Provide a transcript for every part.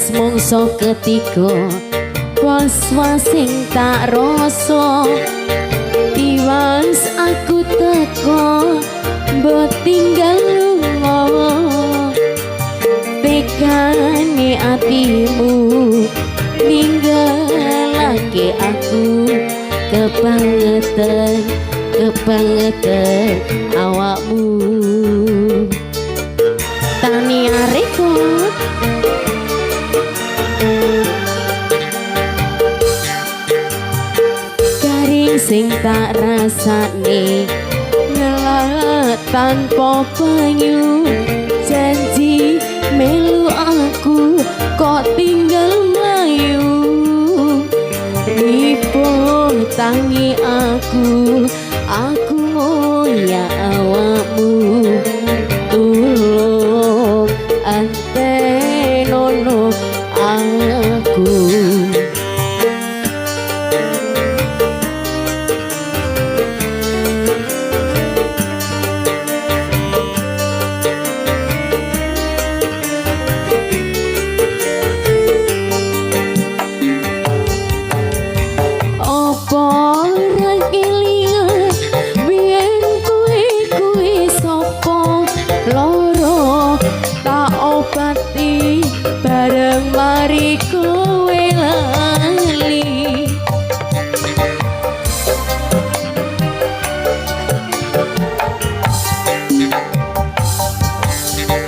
Wis mangsa ketiga, was-was sing tak rasa. Tiwas aku teko, mbok tinggal lunga. Tekane atimu ninggalake aku, kebangetan, kebangetan awakmu. Tania Record. Garing sing tak rasane, ngelak tanpa banyu. Janji melu aku, kok tinggal mlayu. Nipu tangi aku ngoyak awakmu. Tulung antenono aku. Apa ora kelingan biyen kuwi kuwi sapa? Loro tak obati bareng mari kowe lali.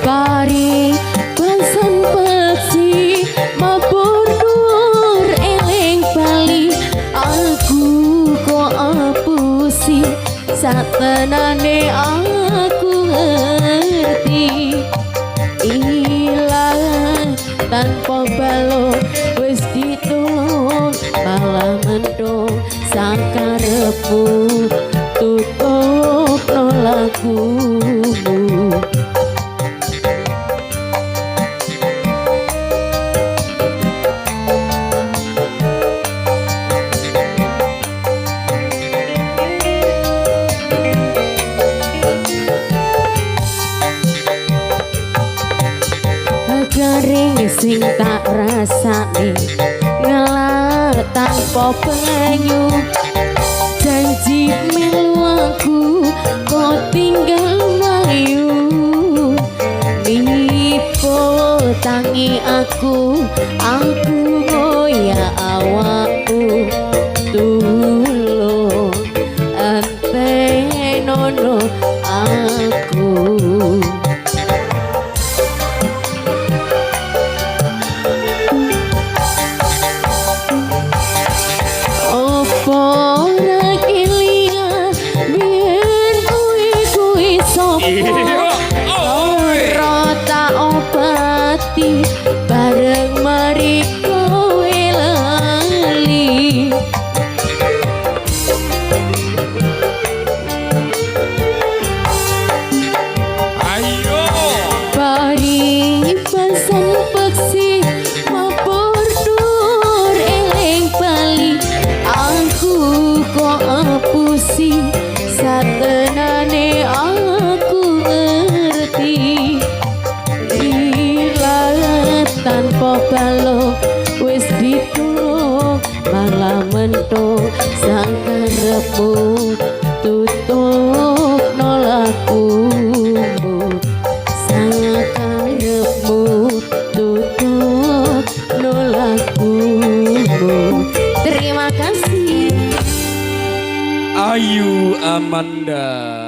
Pari basan peksi mabur dhuwur eling bali. Aku kok apusi, satenane aku ngerti. Ilang tanpa balung, wis ditulung malah mendung. Sakarepmu tutup lagumu. Garing sing tak rasane, ngelak tanpa banyu. Janji melu aku, kok tinggal mlayu. Nipu tangi aku ngoyak awakmu. Tulung antenono aku. Apa ora kelingan biyen kuwi kuwi sapa? Ora tak obati bareng mari kowe lali. Ayo. Pari pasan peksi mabur dur eling bali. Aku kok apusi, satenane aku ngerti. Ilang tanpa balung, wis ditulung malah mentung. Sakarepmu tutup lakumu. Sakarepmu tutup lakumu. Terima kasih. Ayu Amanda.